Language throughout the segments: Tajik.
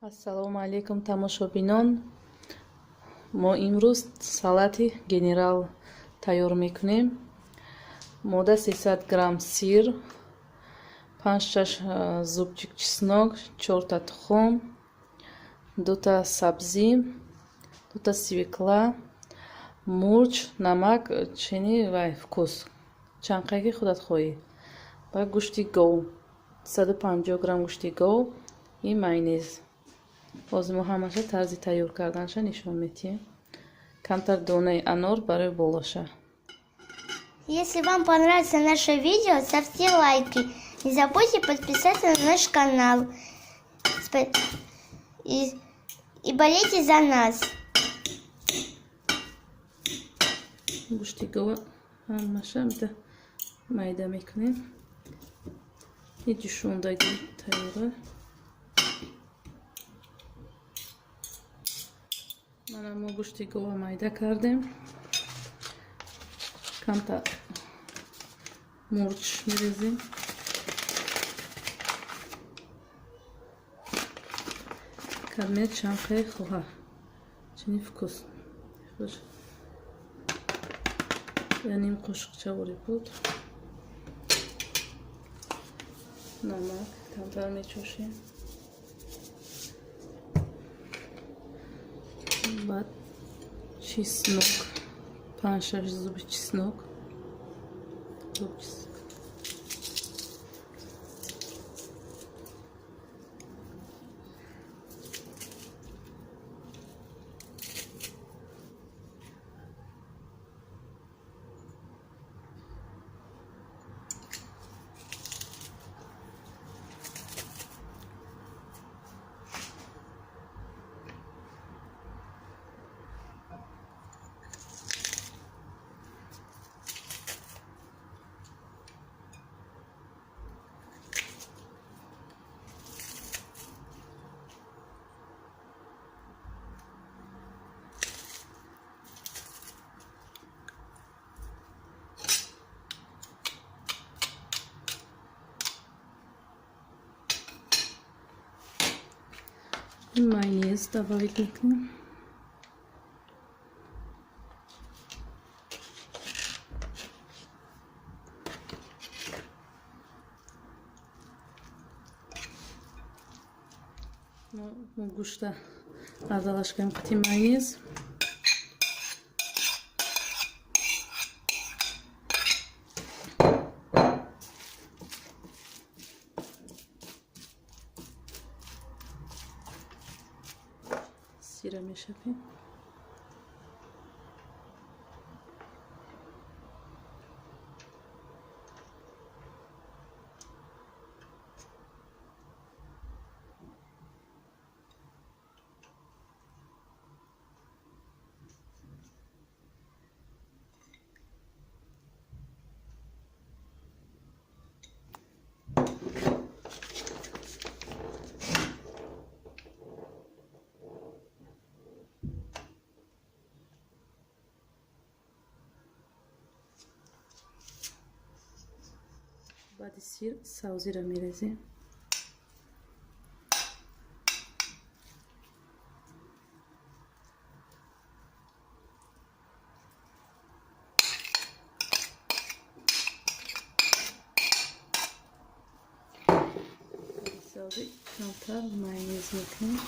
Ассалому алайкум, тамошобинон. Мо имрӯз салати генерал тайёр мекунем. Мода 300 грамм сир, 5-6 зубчик чеснок, 4та тухм, 2та сабзӣ, 2та свекла, мурч, намак, чини вай вкус. Чанқаги худат хоҳӣ. Ва гӯшти гов, 150 грамм гӯшти гов и майонез. Ҳозир мо ҳамаша тарзи тайёр карданша нишон медиҳем. Камтар донаи анор барои болоша. Если вам понравится наше видео, ставьте лайки. Не забудьте подписаться на наш канал. И болейте за нас. Гӯшти гова ҳамаша бита майда мекунем. И ҷӯшондагӣ тайёра. Мана мо гӯшти гова майда кардем. Камтар мурч мерезем. Кадмет чанқаи хоҳа. Чини вкус. Хуш. Я ним қошуқча ори буд. Намак камтар мечошем. Баъд чеснок. 5-6 зуби чеснок. Зуб чеснок. Майонез добавить мекунем. Мо гӯшта аралаш кардем қати майонез. Сира мешавем. Баъди сир савзиро мерезем. Савзи камтар майонез мекунем.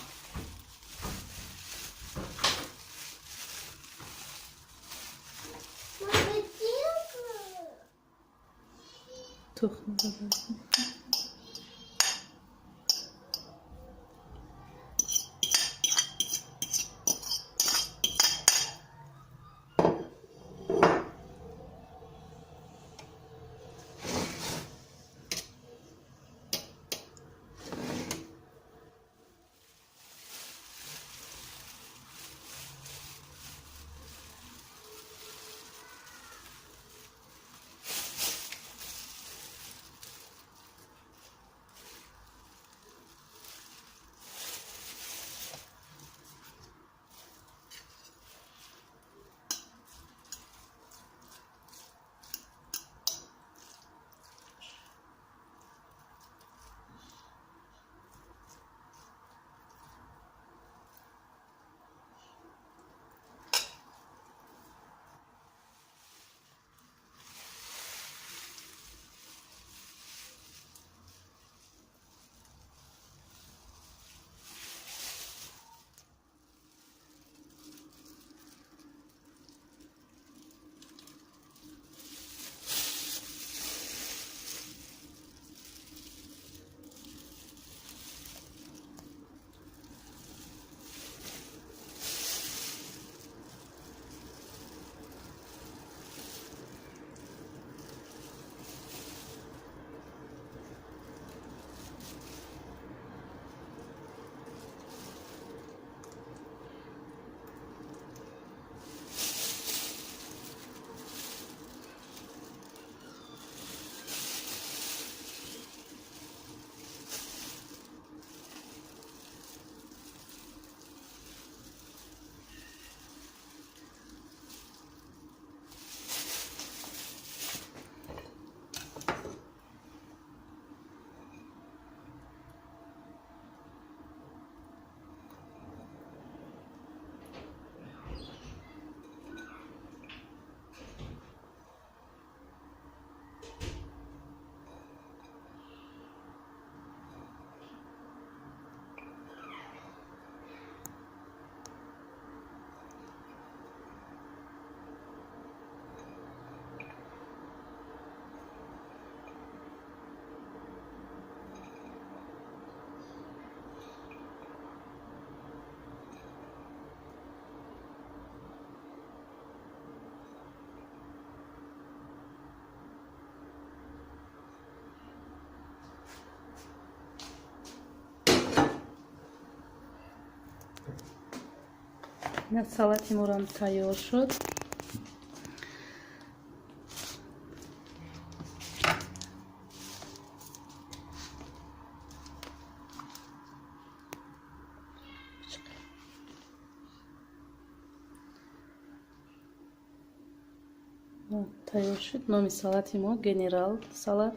Тухм добавить мекунем. Ина салати морам тайёр шуд. Тайёр шуд. Номи салати мо генерал салат.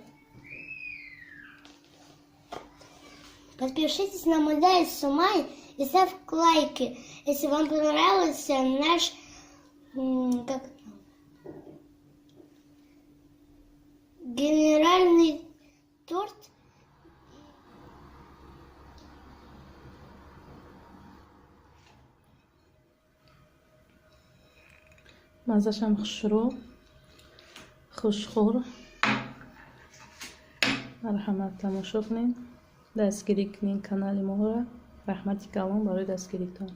Подпишитесь на мой Дай Сумай и ставь лайки, если вам понравился наш как, генеральный торт. Маззашам хушрӯ, хушхӯр. Марҳамат, тамошо кунед, дастгирӣ кунед канали моро. Раҳмати калон барои дастгиритон.